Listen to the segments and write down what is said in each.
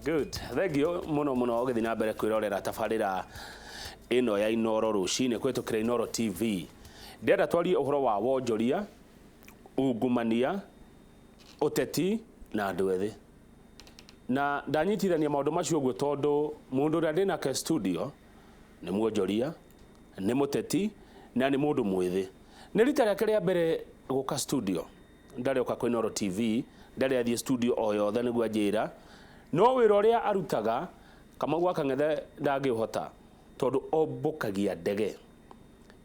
Good, thank you muno muno ũgĩthiĩ na mbere kwĩrorera tabarĩra ĩno ya Inoro rũcinĩ kũhĩtũkĩra Inoro TV. Ndĩrenda twarie ũhoro wa wonjoria, ungumania, ũteti na andũ ethĩ. Na ndanyitithania maũndũ macio ũguo tondũ mũndũ ũrĩa ndĩ nake studio nĩ mwonjoria, nĩ mũteti na nĩ mũndũ mwĩthĩ. Nĩ rita rĩake rĩa mbere gũka studio. Ndarĩ oka kwĩ Inooro TV, ndarĩ athiĩ studio o yothe nĩguo anjĩra, no wĩra ũrĩa arutaga Kamau wa Kang'ethe ndangĩũhota tondũ ombũkagia ndege.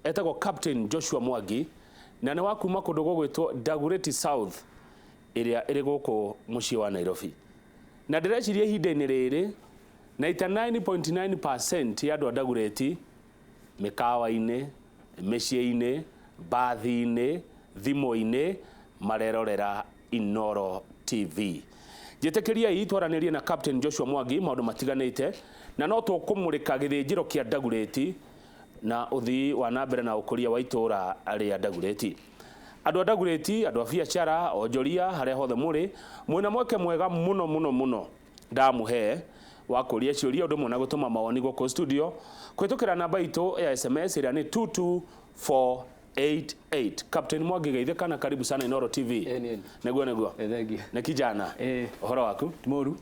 Etagwo Captain Joshua Mwangi na nĩ wa kuma kũndũ gũgwĩtwo Dagoretti South ĩrĩa ĩrĩ gũkũ mũciĩ wa Nairobi. Na ndĩreciria ihinda-inĩ rĩrĩ 99.9% ya andũ a Dagoretti mĩkawa-inĩ, mĩciĩ-inĩ, mbathi-inĩ, thimũ-inĩ, marerorera Inooro TV. Njĩtĩkĩriai twaranĩrie na Captain Joshua Mwangi maũndũ matiganĩte, na no tũkũmũrĩka gĩthĩnjĩro kĩa Ndagurĩti na ũthii wa na mbere na ũkũria wa itũũra rĩa Ndagurĩti. Andũ a Ndagurĩti, andũ a biacara, onjoria, harĩa hothe mũrĩ, mwĩna mweke mwega mũno mũno mũno ndamũhe wa kũria ciũria ũndũ ũmwe na gũtũma mawoni gũkũ studio kũhĩtũkĩra namba itũ ya SMS ĩrĩa nĩ 22488. Captain Mwangi geithĩka na karibu sana Inooro TV. Ĩni, ĩni. Nĩguo nĩguo. Eh, thank you. Nĩ kijana. Eh. Ũhoro waku? Ti mũru.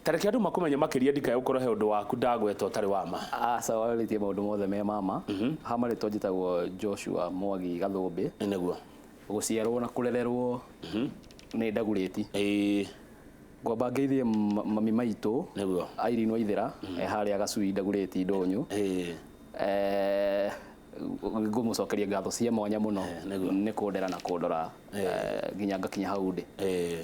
Tareke andũ makũmenye makĩria ndikae gũkorwo he ũndũ waku ndagweta ũtarĩ wa ma. Aca warĩtie maũndũ mothe me mama. Ha marĩtwa njĩtagwo Joshua Mwangi Gathũmbĩ. Nĩguo. Gũciarwo na kũrererwo nĩ Ndagurĩti. Ĩĩ. Ngwamba ngeithie mami maitũ. Nĩguo. Irene Waithera e harĩa Gacui Ndagurĩti Ndũnyũ. Ĩĩ. Ngũmũcokeria ngatho cia mwanya mũno nĩguo. nĩ kũndera na kũndora nginya ngakinya hau ndĩ. Ĩĩ.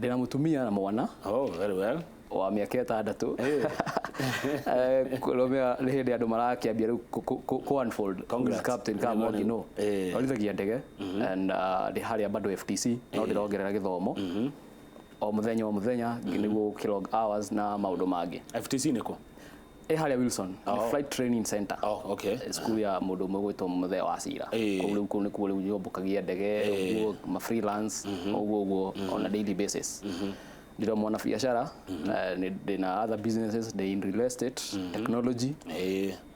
Ndĩna mũtumia na mwana Oh, very well. wa mĩaka 6. Kũrũmĩra nĩ hĩndĩ andũ marakĩambia rĩu kũ unfold. Congrats. Captain Kamau Nĩguo, no. nĩguo. Twarithagia ndege and ndĩ harĩa bado FTC no ndĩrongerera gĩthomo o mũthenya o mũthenya nĩguo gũkĩlog hours na maũndũ mangĩ. FTC nĩkũ? Ĩ harĩa Wilson, nĩ Oh. Flight Training Center. Oh, okay. Cukuru ya mũndũ ũmwe gwĩtwo Mũthee wa Cira. Kũu rĩu kũu nĩkuo rĩu nyombũkagia ndege ũguo ma freelance ũguo ũguo on a daily basis. Ndĩrĩ o mwana biacara, ndĩna other businesses, ndĩ in real estate, technology.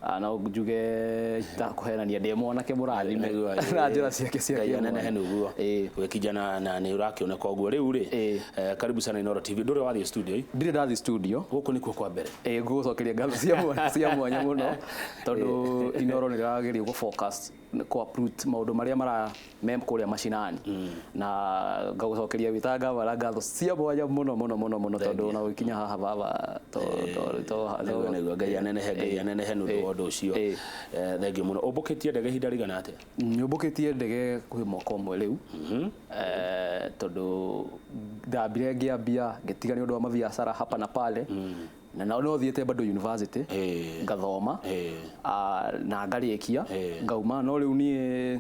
Ah, no njuge itakũhenania ndĩ mwanake mũrathime Nĩguo, na njĩra ciake cia Ngai kĩmwanya. anenehe nĩguo. Wĩ kijana na nĩ ũrakĩoneka ũguo rĩu rĩ. Karibu sana Inooro TV. Ndũrĩ wathiĩ studio ĩ? Ndirĩ ndathiĩ studio. Gũkũ nĩkuo kwa mbere. Ĩĩ ngũgũcokeria ngatho cia mwanya mũno tondũ Inooro nĩ rĩrageria gũ focus kũ uproot maũndũ marĩa mara me kũrĩa macinani na ngagũcokeria wĩ ta ngavana ngatho cia mwanya mũno mũno mũno mũno tondũ ona ũgĩkinya haha baba to to to Nĩguo nĩguo Ngai anenehe Ngai anenehe nĩ ũndũ wa ũndũ ũcio. Thank you mũno. Ũmbũkĩtie ndege ihinda rĩigana atĩa? Nyũmbũkĩtie ndege hakuhĩ mwaka ũmwe rĩu tondũ ndambire ngĩambia ngĩtiga nĩ ũndũ wa mabiacara hapa na pale na no thiĩte bado university ngathoma na ngarĩkia ngauma no rĩu niĩ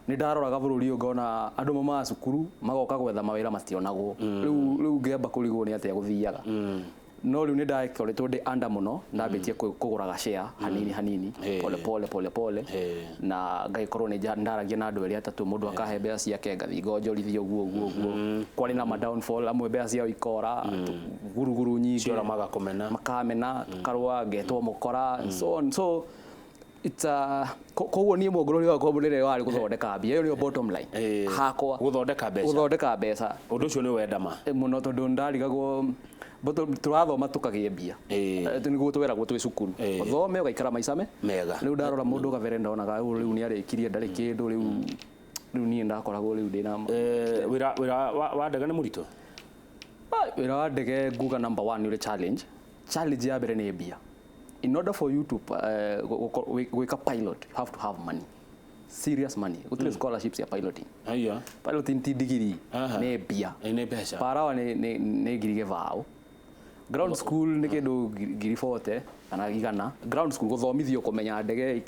nĩ ndaroraga bũrũri ũyũ ngona andũ maumaga cukuru magoka gwetha mawĩra mationagwo rĩu rĩu ngĩamba kũrigwo nĩ atĩa gũthiaga no rĩu nĩ ndakoretwo ndĩ under mũno ndambĩtie kũgũraga share hanini hanini pole pole pole pole na ngagĩkorwo nĩ ndaragia na andũ erĩ atatũ mũndũ akahe mbeca ciake ngathiĩ ngonjorithia ũguo ũguo ũguo kwarĩ na ma downfall amwe mbeca ciao ikora guruguru nyingĩ Ciora magakũmena. Makamena tũkarũa ngetwo mũkora and so on. So it's a koguo niĩ mũngũrũri wakwa mũnene warĩ gũthondeka mbia. Ĩyo nĩyo bottom line hakwa. Gũthondeka mbeca. Gũthondeka mbeca. Ũndũ ũcio nĩ wenda ma. Mũno tondũ ndarigagwo tũrathoma tũkagĩe mbia. Nĩguo tweragwo twĩ cukuru. Ũthome ũgaikara maica me mega. Rĩu ndarora mũndũ kabere ndonaga ũyũ rĩu nĩ arĩkirie ndarĩ kĩndũ rĩu rĩu niĩ ndakoragwo rĩu ndĩna Wĩra wa ndege nĩ mũritũ? Wĩra wa ndege nguga number one nĩ ũrĩ challenge. Challenge ya mbere nĩ mbia. In order for you to gwĩka pilot, you have to have money. Serious money. Gũtirĩ scholarships ya piloting. Haiya. Piloting ti digiri, nĩ mbia. Nĩ mbeca. Per hour nĩ 100,000. Ground school nĩ kĩndũ 40,000. kana igana ground school gũthomithio kũmenya ndege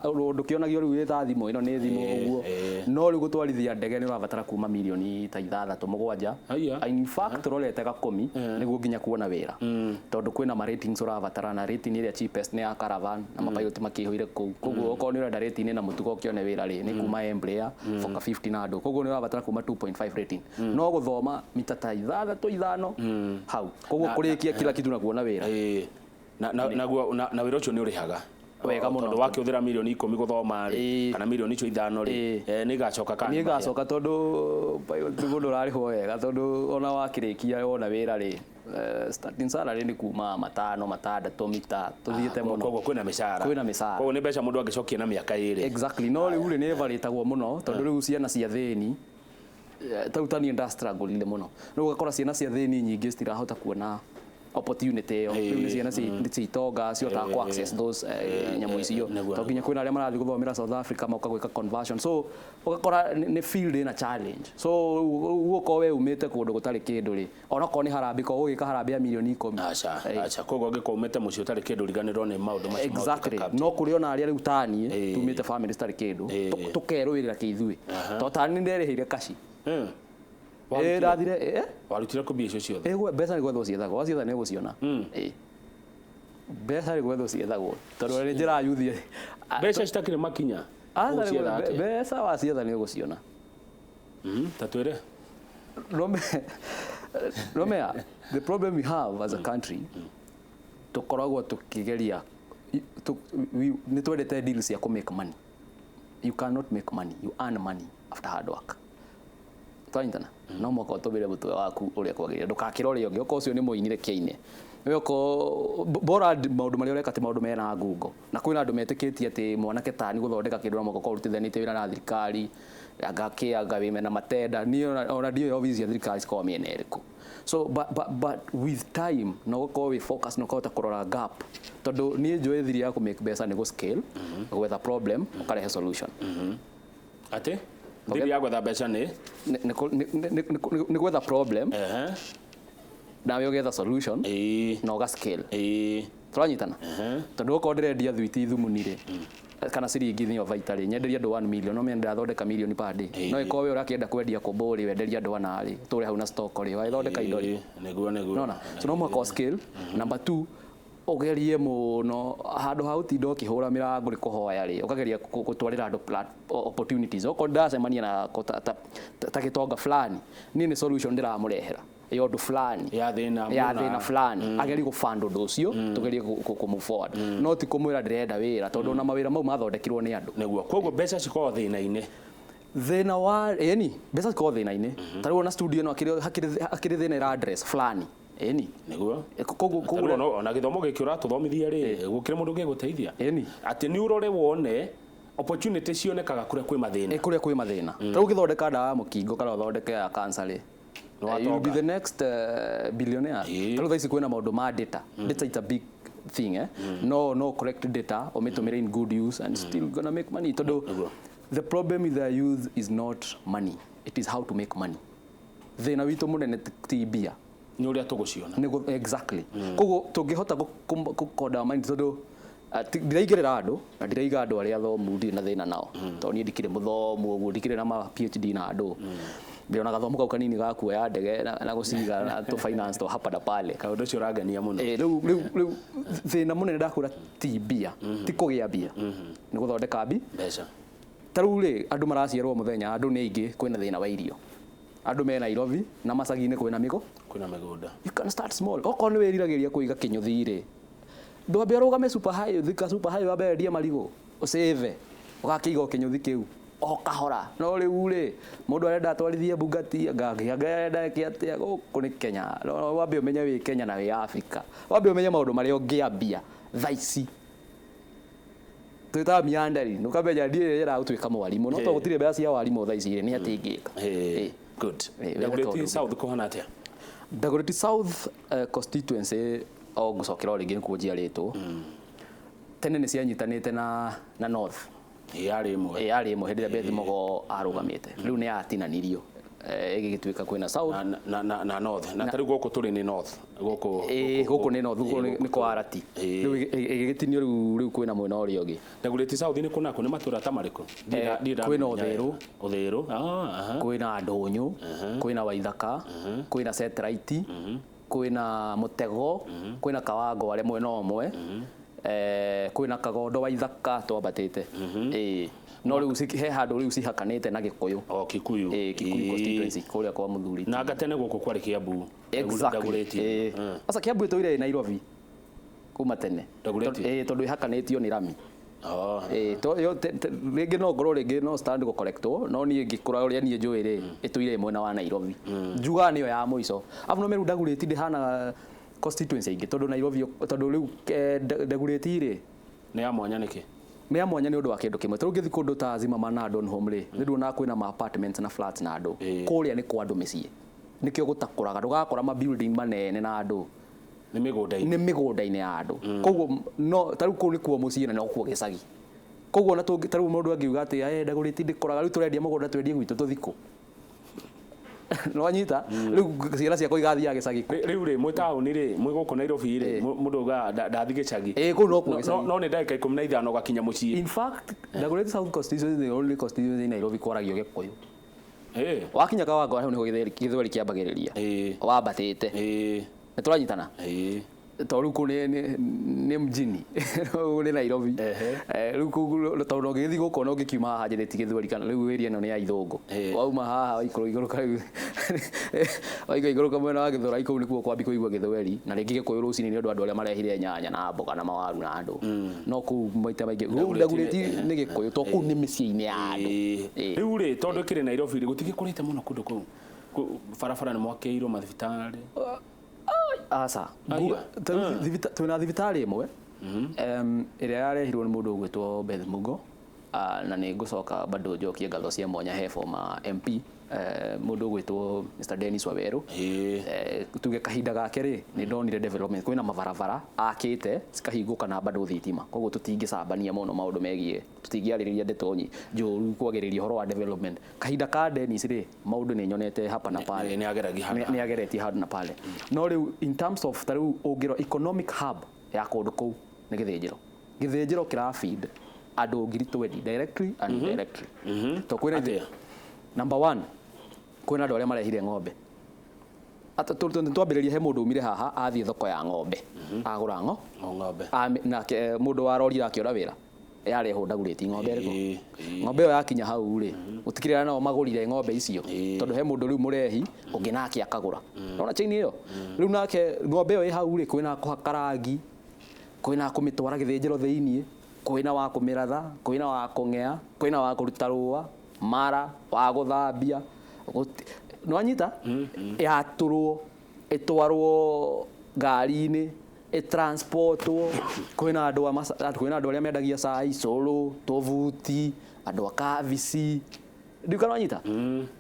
ndũkĩonagio rĩu ĩta thimũ ĩno nĩ thimũ ũguo no rĩu gũtwarithia ndege nĩ ũrabatara kuma mirioni ta ithathatũ mũgwanja. In fact tũrorete gakũmi nĩguo nginya kuona wĩra tondũ kwĩna ma ratings ũrabatara na rating ĩrĩa cheapest nĩ ya Caravan na mapilot makĩihũire kũu koguo okorwo nĩ ũrenda rating na mũtugo ũkĩone wĩra rĩ nĩ kuma Embraer Fokker 50 na andũ koguo nĩ ũrabatara kuma 2.5 rating no gũthoma mita ta ithathatũ ithano hau koguo kũrĩkia kila kitu na kuona wĩra. Na wĩra ũcio nĩ ũrĩhaga wega mũno tondũ wakĩhũthĩra mirioni 10 gũthoma rĩ kana mirioni icio 5 rĩ nĩ igacoka kana nĩ igacoka tondũ pilot nĩ mũndũ ũrarĩhwo wega tondũ ona wakĩrĩkia wona wĩra rĩ starting salary nĩ kuma 5 6 mita tũthiĩte mũno koguo kwĩna mĩcara koguo nĩ mbeca mũndũ angĩcokia na mĩaka 2. Exactly no rĩu rĩ nĩ ĩvarĩtagwo mũno tondũ rĩu ciana cia thĩni tarĩu ta niĩ ndastruggle mũno rĩu ũgakora ciana cia thĩni nyingĩ citirahota kuona opportunity ĩyo rĩu nĩ ciana cia itonga cihotaga ku access those nyamũ icio tondũ nginya kwĩna arĩa marathiĩ gũthomera South Africa moka gwĩka conversion so ũgakora nĩ field ĩna challenge so ũkorwo we umĩte kũndũ gũtarĩ kĩndũ rĩ onokorwo nĩ harambĩ korwo ũgĩka harambĩ ya mirioni 10. Aca koguo angĩkorwo umĩte mũciĩ ũtarĩ kĩndũ riganĩrwo nĩ maũndũ macio. Exactly no kũrĩ ona arĩa rĩu taniĩ tumĩte family citarĩ kĩndũ tũkerũĩrĩra kĩithuĩ tondũ tani nĩnderĩhĩire kaci. Ndathire warutire kũ mbia icio ciothe? Mbeca nĩ gwethwo ciethagwo wacietha nĩ ũgũciona. Mbeca nĩ gwethwo ciethagwo tondũ nĩ njĩra yuthi mbeca citakĩrĩ makinya mbeca wacietha nĩ ũgũciona. Ta twĩre Romea, the problem we have as a country tũkoragwo tũkĩgeria nĩ twendete deals cia kũ make money. You cannot make money, you earn money after hard work. Twanyitana no mwaka ũtũmĩre mũtwe waku ũrĩa kwagĩrĩire ndũgakĩra ũrĩa ũngĩ okorwo ũcio nĩ mũinire kĩaine we okorwo bora maũndũ marĩa ũreka ti maũndũ mena ngungo na kwĩna andũ metĩkĩtie atĩ mwanake tani gũthondeka kĩndũ na mwaka ũkorwo ũrutithanĩtie wĩra na thirikari anga anga wĩ mena matenda niĩ ona ndiũĩ obici cia thirikari cikoragwo mĩena ĩrĩkũ so but with time no ũkorwo wĩ focus na ũkahota kũrora gap tondũ niĩ njũĩ thiri ya kũ make mbeca nĩ gũ scale gwetha problem ũkarehe solution atĩ thiri ya gwetha mbeca nĩ nĩ gwetha problem nawe ũgetha solution na ũga scale tũranyitana tondũ okorwo ndĩrendia thwiti thumuni rĩ kana ciringi nĩyo baita rĩ nyenderie andũ 1 million no menya ndĩrathondeka milioni per day no ĩkorwo we ũrakĩenda kwendia kũmbũ rĩ wenderie andũ ana rĩ ũtũre hau na stock rĩ wagĩthondeka indo rĩ nĩguo nona so no mũhaka scale. Number 2 ũgerie mũno handũ ha ũtinda ũkĩhũra mĩrango nĩ kũhoya rĩ ũkageria gũtwarĩra andũ opportunities okorwo ndĩracemania na ta gĩtonga fulani niĩ nĩ solution ndĩramũrehera ya ũndũ fulani ya thĩna fulani agerie gũband ũndũ ũcio tũgerie kũ move forward no ti kũmwĩra ndĩrenda wĩra tondũ ona mawĩra mau mathondekirwo nĩ andũ nĩguo koguo mbeca cikoragwo thĩna-inĩ thĩna wa ĩni mbeca cikoragwo thĩna-inĩ ta rĩu ona studio ĩno hakĩrĩ thĩna ĩra address fulani ĩni nĩguo koguo ona gĩthomo gĩkĩ ũratũthomithia rĩ gũkĩrĩ mũndũ ũngĩgũteithia ĩni atĩ nĩ ũrore wone opportunity cionekaga kũrĩa kwĩ mathĩna kũrĩa kwĩ mathĩna ta rĩu ũgĩthondeka ndawa ya mũkingo kana ũthondeke ya cancer rĩ you'll be the next billionaire. Ta rĩu thaa ici kwĩna maũndũ ma data. Data is a big thing no correct data ũmĩtũmĩre in good use and still gonna make money tondũ the problem with the youth is not money, it is how to make money. Thĩna witũ mũnene ti mbia nĩ ũrĩa tũgũciona exactly koguo tũngĩhota gũkonda mind tondũ ndiraigĩrĩra andũ na ndiraiga andũ arĩa athomu ndirĩ na thĩna nao tondũ niĩ ndikĩrĩ mũthomu ũguo ndikĩrĩ na ma PhD na andũ ndĩrona gathomo kau kanini ga kuoya ndege na gũciga na tũ finance to hapa na pale kaũndũ ũcio ũrangenia mũno rĩu thĩna mũnene ndakwĩra ti mbia ti kũgĩa mbia nĩ gũthondeka mbeca ta rĩu rĩ andũ maraciarwo mũthenya andũ nĩ aingĩ kwĩna thĩna wa irio andũ me Nairobi na macagi-inĩ kwĩna mĩgũnda you can start small okorwo nĩ wĩriragĩria kũiga kĩnyũthi rĩ ndwambe ũrũgame super high thika super high wambe wendie marigũ ũsave ũgakĩiga o kĩnyũthi kĩu o kahora no rĩu rĩ mũndũ arenda atwarithie Bugatti anga arenda eke atĩa gũkũ nĩ Kenya no wambe ũmenye wĩ Kenya na wĩ Africa wambe ũmenye maũndũ marĩa ũngĩambia thaa ici twĩtaga miandari ũkamenya niĩ ndĩrenda gũtuĩka mwarimũ no tondũ gũtirĩ mbeca cia warimũ thaa ici rĩ nĩ atĩa ingĩka. Good. Dagoretti South kũhana atĩa? Dagoretti South constituency o ngũcokera o rĩngĩ nĩkuo njiarĩtwo tene nĩ cianyitanĩte na North yarĩ ĩmwe yarĩ ĩmwe hĩndĩ ĩrĩa Beth Mugo arũgamĩte rĩu nĩ yatinanirio Ĩgĩgĩtuĩka kwĩna south na north, na tarĩu gũkũ tũrĩ nĩ north gũkũ. Gũkũ nĩ north, gũkũ nĩ kwa Arati. Rĩu ĩgĩgĩtinio, rĩu kwĩna mwena ũrĩa ũngĩ. Dagoretti South nĩ kũnako nĩ matũra ta marĩkũ? Kwĩna Uthiru. Uthiru. Kwĩna Ndũnyũ, kwĩna Waithaka, kwĩna Satellite, kwĩna Mũtego, kwĩna Kawangware mwena ũmwe, kwĩna Kagondo Waithaka twambatĩte. No rĩu he handũ rĩu cihakanĩte na Gĩkũyũ. O Kikuyu. Kikuyu constituency kũrĩa kwa mũthuri. Na anga tene gũkũ kwarĩ Kiambu. Exactly. Sasa Kiambu ĩtũire ĩ Nairobi kuma tene. Tondũ ĩhakanĩtio nĩ rami. Rĩngĩ no ngorwo rĩngĩ no stand gũ correctwo, no niĩ ngĩkũra ũrĩa niĩ njũĩ rĩ, ĩtũire mwena wa Nairobi. Njugaga nĩyo ya mũico. Arabu no meru Dagoretti ndĩhana constituency ingĩ tondũ Nairobi, tondũ rĩu Dagoretti rĩ nĩ ya mwanya nĩkĩ? Nĩ ya mwanya nĩ ũndũ wa kĩndũ kĩmwe. Tondũ ũngĩthiĩ kũndũ ta Zimmerman na Donholm rĩ, nĩ nduonaga kwĩna ma apartments na flats na andũ. Kũrĩa nĩ kwa andũ mĩciĩ. Nĩkĩo gũtakũraga, ndũgakora ma building manene na andũ. Nĩ mĩgũnda-inĩ. Nĩ mĩgũnda-inĩ ya andũ. Koguo no tarĩu kũu nĩkuo mũciĩ na nokuo gĩcagi. Koguo ona tarĩu mũndũ angiuga atĩ Dagoretti ndĩkũraga, rĩu tũrendia mũgũnda twendie gwitũ tũthiĩ kũ? Nĩwanyita? Rĩu ciana ciakwa igathiaga gĩcagi kũ? Rĩu rĩ, mwĩ taũni rĩ, mwĩ gũkũ Nairobi rĩ, mũndũ augaga ndathiĩ gĩcagi. Kũu no kuo gĩcagi. No nĩ ndagĩka 15 ũgakinya mũciĩ. In fact, Dagoretti South constituency is the only constituency in Nairobi kwaragio Gĩkũyũ. Wakinya Kawangware hau nĩho gĩthweri kĩambagĩrĩria. Wambatĩte. Nĩ tũranyitana? Tondũ rĩu kũu nĩ mjini. Rĩu nĩ Nairobi. Rĩu kũu tondũ ũngĩgĩthiĩ gũkũ ona ũngĩkiuma haha njĩrĩti gĩthweri kana rĩu area ĩno nĩ ya ithũngũ. Wauma haha waikũrũ igũrũ rĩu waikũrũ igũrũ mwena wa Gĩthũrai kũu nĩkuo kwambi kũigua gĩthweri na rĩngĩ Gĩkũyũ rũcinĩ nĩ ũndũ andũ arĩa marehire nyanya na mboga na mawaru na andũ. No kũu maita maingĩ rĩu Dagoretti nĩ Gĩkũyũ tondũ kũu nĩ mĩciĩ-inĩ ya andũ. Rĩu rĩ, tondũ ĩkĩrĩ Nairobi rĩ, gũtigĩkũrĩte mũno kũndũ kũu. Barabara nĩ mwakĩirwo mathibitarĩ. Aca. Twĩna thibitarĩ ĩmwe ĩrĩa yarehirwo nĩ mũndũ ũgwĩtwo Beth Mugo, na nĩ ngũcoka bado njokie ngatho cia mwanya he former MP mũndũ ũgwĩtwo Mr Dennis Waweru. Tuge kahinda gake rĩ, nĩ ndonire development, kwĩna mabarabara akĩte cikahingũka na bado thitima, koguo tũtingĩcambania mũno maũndũ megiĩ, tũtingĩarĩrĩria ndeto njũru kwagĩrĩria ũhoro wa development. Kahinda ka Dennis rĩ, maũndũ nĩ nyonete hapa na pale, nĩ ageretie hapa na pale. No rĩu in terms of ta rĩu ũngĩrora economic hub ya kũndũ kũu nĩ Gĩthĩnjĩro. Gĩthĩnjĩro kĩra feed andũ 20,000 directly and indirectly. To kwĩna number 1, kwĩna andũ arĩa marehire ng'ombe. Twambĩrĩrie he mũndũ umire haha athiĩ thoko ya ng'ombe, agũra ng'ombe, nake mũndũ warorire akĩora wĩra yarehwo Dagoretti ng'ombe ĩrĩkũ. Ng'ombe ĩyo yakinya hau rĩ, gũtikĩrĩ arĩa nao magũrire ng'ombe icio, tondũ he mũndũ rĩu mũrehi ũngĩ nake akagũra. Nona chain ĩyo rĩu nake ng'ombe ĩyo ĩ hau rĩ, kwĩna kũhaka rangi, kwĩna kũmĩtwara gĩthĩnjĩro thĩiniĩ, kwĩna wa kũmĩratha, kwĩna wa kũng'ea, kwĩna wa kũruta rũa, mara wa gũthambia, nĩwanyita? Yatũrwo, ĩtwarwo ngari-inĩ, ĩtransportwo, kwĩna andũ kwĩna andũ arĩa mendagia cai, cũrũ, tũbuti, andũ a kabici. Ndiũ kana wanyita?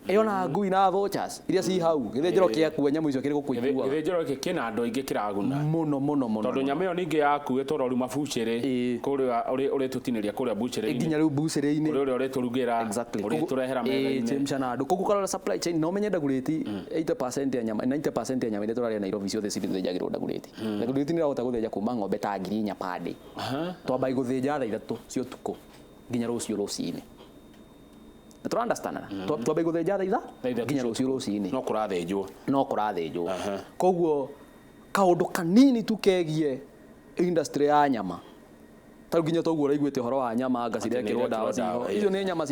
Ĩyo na ngui na vouchers iria ci hau, gĩthĩnjĩro kĩakua nyamũ icio kĩrĩ gũkũigua. Gĩthĩnjĩro gĩkĩ kĩna andũ aingĩ kĩraguna. Mũno mũno mũno. Tondũ nyama ĩyo ningĩ yaku ĩtwarwo rĩu mabucĩrĩ, kũrĩa ũrĩtũtinĩria kũrĩa bucĩrĩ-inĩ. Nginya rĩu bucĩrĩ-inĩ. Kũrĩa ũrĩa ũrĩtũrugĩra, ũrĩtũrehera metha-inĩ. Chemsha na andũ. Koguo ũkarora supply chain, no ũmenye Dagoretti 80% ya nyama, 90% ya nyama iria tũrarĩa Nairobi ciothe cithĩnjagĩrwo Dagoretti. Dagoretti nĩ ĩrahota gũthĩnja kuma ng'ombe ta 4,000 per day. Twambagia gũthĩnja thaa 3 cia ũtukũ nginya rũciũ rũcinĩ. Tũra understand na twambe gũthĩnja thaa itha nginya rũciũ rũcinĩ, no kũrathĩnjwo, no kũrathĩnjwo. Koguo kaũndũ kanini tu kegie industry ya nyama, ta nginya toguo ũraiguĩte ũhoro wa nyama anga cirekĩrwo ndawa ciho, icio nĩ nyama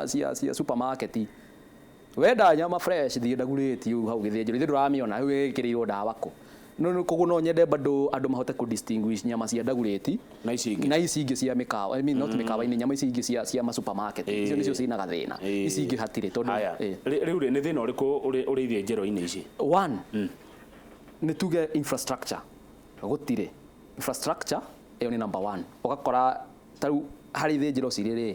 cia supermarket. Wenda nyama fresh thiĩ Dagoretti hau gĩthĩnjĩro, ithuĩ ndũramĩona rĩu ĩkĩrĩirwo ndawa kũ. No koguo no nyende bado andũ mahote kũ distinguish nyama cia Dagoretti na ici ingĩ, na ici ingĩ cia mĩkawa, I mean not mĩkawa-inĩ, nyama ici ingĩ cia ma supermarket, icio nĩcio cinaga thĩna, ici ingĩ hatirĩ. Tondũ rĩu rĩ, nĩ thĩna ũrĩkũ ũrĩ ithĩnjĩro-inĩ ici? One, nĩ tuge infrastructure, gũtirĩ infrastructure, ĩyo nĩ number 1. Ũgakora tarĩu harĩ ithĩnjĩro cirĩ rĩ,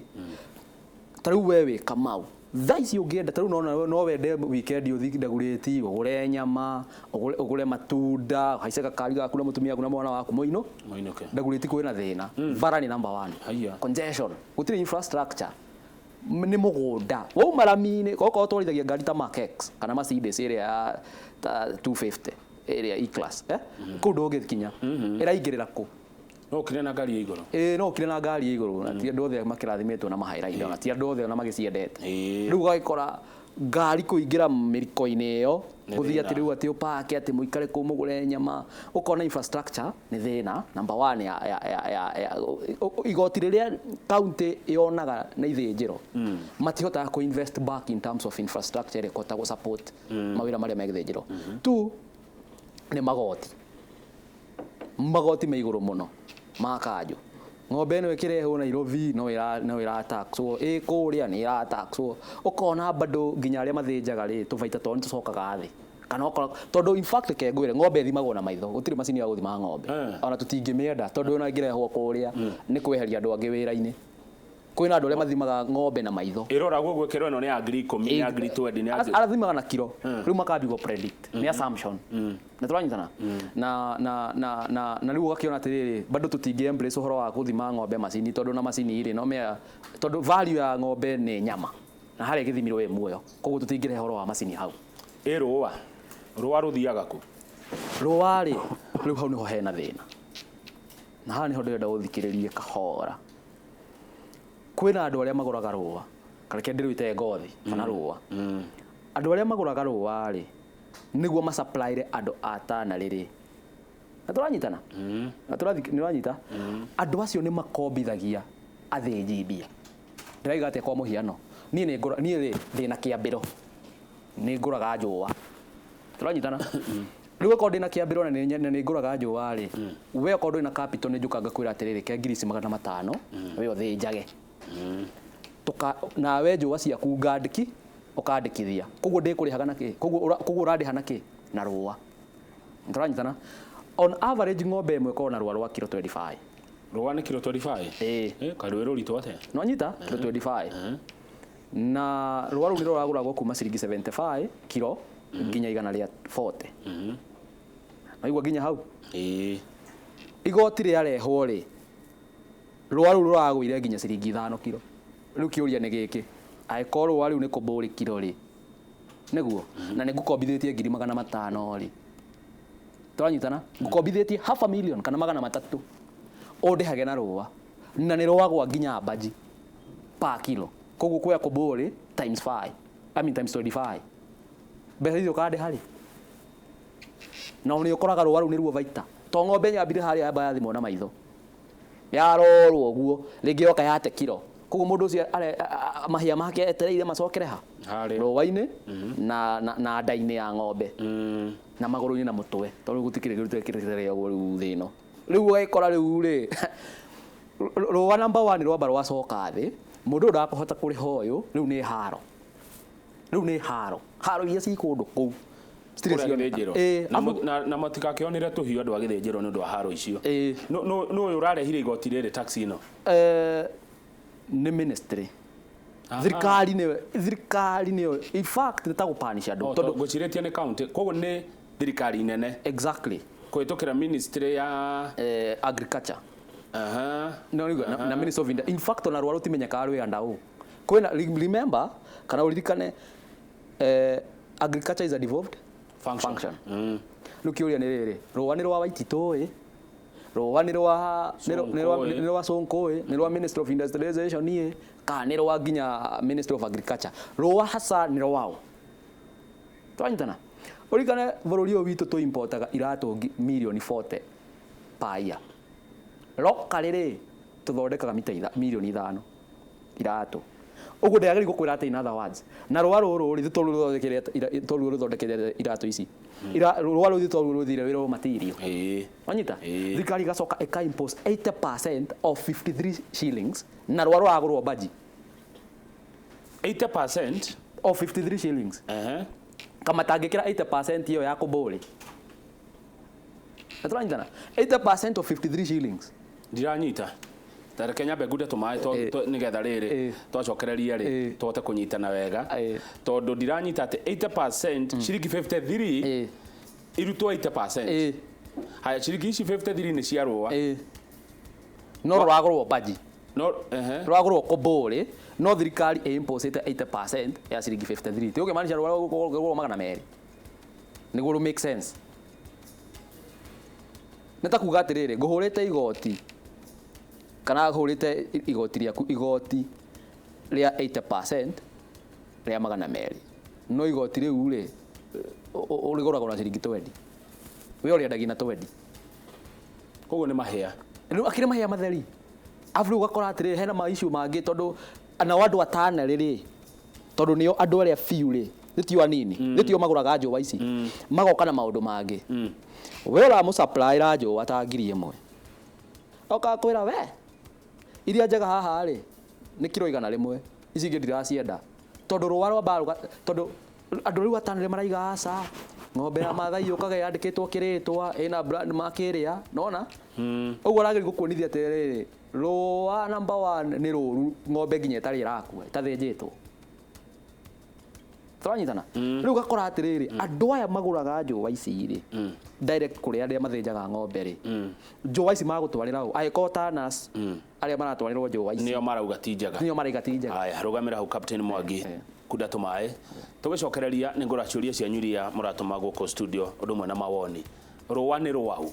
tarĩu we wĩ Kamau thaa ici ũngĩenda, tarĩu no wende weekend ũthiĩ Dagoretti ũgũre nyama, ũgũre matunda, ũhaice gakari gaku na mũtumia waku na mwana waku mũinũke. Dagoretti kwĩna thĩna, bara nĩ number 1. Congestion, gũtirĩ infrastructure. Nĩ mũgũnda wauma rami-inĩ, okorwo twarithagia ngari ta Mark X kana Mercedes ĩrĩa ya ta 250 ĩrĩa E-class, eh? Kũu ndũngĩkinya, ĩraingĩrĩra kũ? No ũkire na ngari ya igũrũ. Ĩĩ, no ũkire na ngari ya igũrũ, na ti andũ othe makĩrathimĩtwo na mahairaida, na ti andũ othe ona magĩciendete. Rĩu ũgagĩkora ngari kũingĩra mĩriko-inĩ ĩyo, Nĩ gũthiĩ thĩna. atĩ rĩu atĩ ũpake atĩ mũikare kũu mũgũre nyama, ũkona infrastructure nĩ thĩna number one ya igoti rĩrĩa county yonaga na ithĩnjĩro, matihotaga kũ invest back in terms of infrastructure ĩrĩa ĩkũhota gũ support mawĩra marĩa me gĩthĩnjĩro. Two, nĩ magoti. Magoti me igũrũ mũno ma kanjũ. Ng'ombe ĩno ĩkĩrehwo Nairobi no ĩrataxwo, ĩ kũrĩa nĩ ĩrataxwo. Ũkona bado nginya arĩa mathĩnjaga rĩ, tũbaita twao nĩ tũcokaga thĩ, kana okorwo tondũ in fact ke ngwĩre, ng'ombe ĩthimagwo na maitho, gũtirĩ macini ya gũthima ng'ombe. Ona tũtingĩmĩenda, tondũ ona ĩngĩrehwo kũrĩa nĩ kweheria andũ angĩ wĩra-inĩ. Kwĩna andũ arĩa mathimaga ng'ombe na maitho. Ĩroragwo gwĩkĩrwo ĩno nĩ ya 10,000, nĩ ya 20,000, nĩ ya ngiri. Arathimaga na kiro, rĩu makambia gũ predict, nĩ assumption na tũranyitana na rĩu ũgakĩona atĩrĩrĩ, bado tũtingĩ embrace ũhoro wa gũthima ng'ombe macini, tondũ na macini rĩ no mea, tondũ value ya ng'ombe nĩ nyama na harĩa ĩgĩthimirwo ĩ muoyo, koguo tũtingĩrehe ũhoro wa macini hau. Ĩ rũa, rũa rũthiaga kũ? Rũa rĩ, rĩu hau nĩho hena thĩna, na haha nĩho ndĩrenda ũthikĩrĩrie kahora. Kwĩna andũ arĩa magũraga rũa, kareke ndĩrwĩte ngothi kana rũa. Andũ arĩa magũraga rũa rĩ, nĩguo masupplyre andũ a Tana rĩrĩ, na tũranyitana na nĩũranyita, andũ acio nĩ makombithagia athĩnji mbia. Ndĩraiga atĩa? Kwa mũhiano, niĩ nĩ ngũra, niĩ rĩ ndĩna kĩambĩro, nĩ ngũraga njũa, tũranyitana? Rĩu okorwo ndĩna kĩambĩro na nĩ ngũraga njũa rĩ, we okorwo ndũrĩ na capital, nĩ njũkaga ngakwĩra atĩrĩrĩ, ke ngiri ici 500 we ũthĩnjage. Tuka nawe njũa ciaku ngandĩki ũkandĩkithia, koguo ndĩkũrĩhaga na kĩ, koguo ũrandĩha na kĩ? Na rũa. Tũranyitana? On average ng'ombe ĩmwe ĩkoragwo na rũa rwa kiro 25. Rũa nĩ kiro 25? Ĩĩ. Eh, karũĩ rũritũ atĩa? Nĩwanyita? Kiro 25, na rũa rũu nĩ rũragũragwo kuma ciringi 75 kiro nginya 140. Naigua nginya hau? Ĩĩ. Igoti rĩarehwo rĩ, rũa rũu rũragũire nginya ciringi 5 kiro. Rĩu kĩũria nĩ gĩkĩ, angĩkorwo rũa rĩu nĩ kũmbũrĩ kiro rĩ, nĩguo na nĩ ngũkombithĩtie 500,000 rĩ, tũranyitana? Ngũkombithĩtie half a million kana 300, ũndĩhage na rũa, na nĩ rwagwa nginya mbanji per kilo, koguo kuoya kũmbũrĩ times 5, I mean times 25, mbeca icio ũkandĩha rĩ? Na nĩ ũkoraga rũa rũu nĩruo baita, to ng'ombe nyambire harĩa yamba yathimwo na maitho, yarorwo ũguo, rĩngĩ yoka yate kiro, koguo mũndũ ũcio mahĩa make etereire macokere ha? Harĩa. Rũa-inĩ na nda-inĩ ya ng'ombe na magũrũ-inĩ na mũtwe, tondũ gũtikĩrĩ kĩndũ kĩrĩagwo rĩu thĩ ĩno. Rĩu ũgagĩkora rĩu rĩ, rũa number one rwamba rwacoka thĩ, mũndũ ũyũ ndakũhota kũrĩha ũyũ, rĩu nĩ haro, rĩu nĩ haro, haro iria ci kũndũ kũu citirĩ Kũrĩa cioneka. gĩthĩnjĩro. Ĩĩ. Na matikakĩonere tũhiũ andũ a gĩthĩnjĩro nĩ ũndũ wa haro icio. Ĩĩ. Nũ ũyũ ũrarehire igoti rĩrĩ, tax ĩno? Nĩ ministry, thirikari nĩyo, thirikari nĩyo in fact nĩ ta gũpanisha andũ. Oh, tondũ ngwĩcirĩtie nĩ county, koguo nĩ thirikari nene kũhĩtũkĩra ministry ya agriculture. No, na Ministry of in fact ona rũa rũtimenyekaga rwĩ anda ũ. Kwĩna remember kana ũririkane, agriculture is a devolved function. Function. Rĩu kĩũria nĩ rĩrĩ, rũa nĩ rwa Waititũ ĩ, rũa nĩ rwa Sonko ĩ. nĩ rwa Sonko ĩ, nĩ rwa Ministry of Industrialization ĩ, kana nĩ rwa nginya Ministry of Agriculture? Rũa hasa nĩ rwao? Twanyitana? Ũririkane bũrũri ũyũ witũ tũ-importaga iratũ mirioni 40 per year. Locally rĩ, tũthondekaga mita 5 mirioni iratũ. Ũguo ndĩragĩrĩirwo gũkwĩra atĩ in other words, na rũa rũrũ rĩ, toruo rũthondekete iratũ ici. Rũa rũu toruo rũthire wĩra material. Wanyita? Ĩĩ. Thirikari igacoka ĩka impose 80% of 53 shillings na rũa rũragũrwo mbanji. 80%? Of 53 shillings. Kama tangĩkĩra 80% ĩyo ya kũmbũrĩ. Na tũranyitana? 80% of 53 shillings. Ndiranyita, ta reke nyambe ngunde tũmaĩ nĩgetha rĩrĩ twacokereria rĩ, tũhote kũnyitana wega, tondũ ndiranyita atĩ 80%, ciringi 53 irutwo 80%. Haya, ciringi ici 53 nĩ cia rũa? Ĩĩ. No rũragũrwo mbanji. No ehe. Rwagũrwo kũmbũrĩ, no thirikari ĩimposĩte 80% ya ciringi 53. Ti ũkĩmaanisha rwagũrwo 200 nĩguo rũ make sense. Nĩ ta kuga atĩrĩrĩ, ngũhũrĩte igoti kana hũrĩte igoti rĩaku, igoti rĩa 80% rĩa 200, no igoti rĩu rĩ ũrĩgũragwo na ciringi 20, we ũrĩendagia na 20. Koguo nĩ mahĩa. Rĩu akĩrĩ mahĩa matheri. Arabu rĩu ũgakora atĩrĩrĩ, hena ma issue mangĩ, tondũ nao andũ atana rĩrĩ, tondũ nĩo andũ arĩa biũ rĩ, nĩ tio anini, nĩ tio magũraga njũa ici, magoka na maũndũ mangĩ. We ũramũsupplyra njũa ta 1000, okaga kwĩra we iria njega haha rĩ nĩ kiro 100, ici ingĩ ndiracienda, tondũ rũa rwambaga rũga, tondũ andũ rĩu atana maraiga aca ng'ombe ya Maathai yũkaga yandĩkĩtwo kĩrĩtwa ĩna brand mark ĩrĩa nona ũguo arageria gũkuonithia atĩrĩrĩ, rũa number one nĩ rũru, ng'ombe nginya ĩtarĩ ĩrakua ĩtathĩnjĩtwo. Tũranyitana? Rĩu ũgakora atĩrĩrĩ, andũ aya magũraga njũa ici rĩ direct kũrĩ arĩa mathĩnjaga ng'ombe rĩ, njũa ici magũtwarĩra ũ? Angĩkorwo Tanas arĩa maratwarĩrwo njũa ici nĩo marauga ti njega. Nĩo maraiga ti njega. Haya, rũgamĩra hau, Captain Mwangi. Kunda tũmaĩ tũgĩcokereria nĩ ngũra ciũria cianyu iria mũratũma gũkũ studio, ũndũ ũmwe na mawoni. Rũa nĩ rwaũ?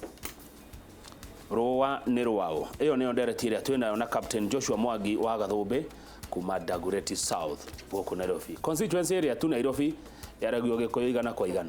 Rũa nĩ rwaũ? Ĩyo nĩyo ndereti ĩrĩa twĩnayo na Captain Joshua Mwangi wa Gathũmbĩ kuma Dagoretti South gũkũ Nairobi, constituency ĩrĩa tu Nairobi yaragio Gĩkũyũ 100%.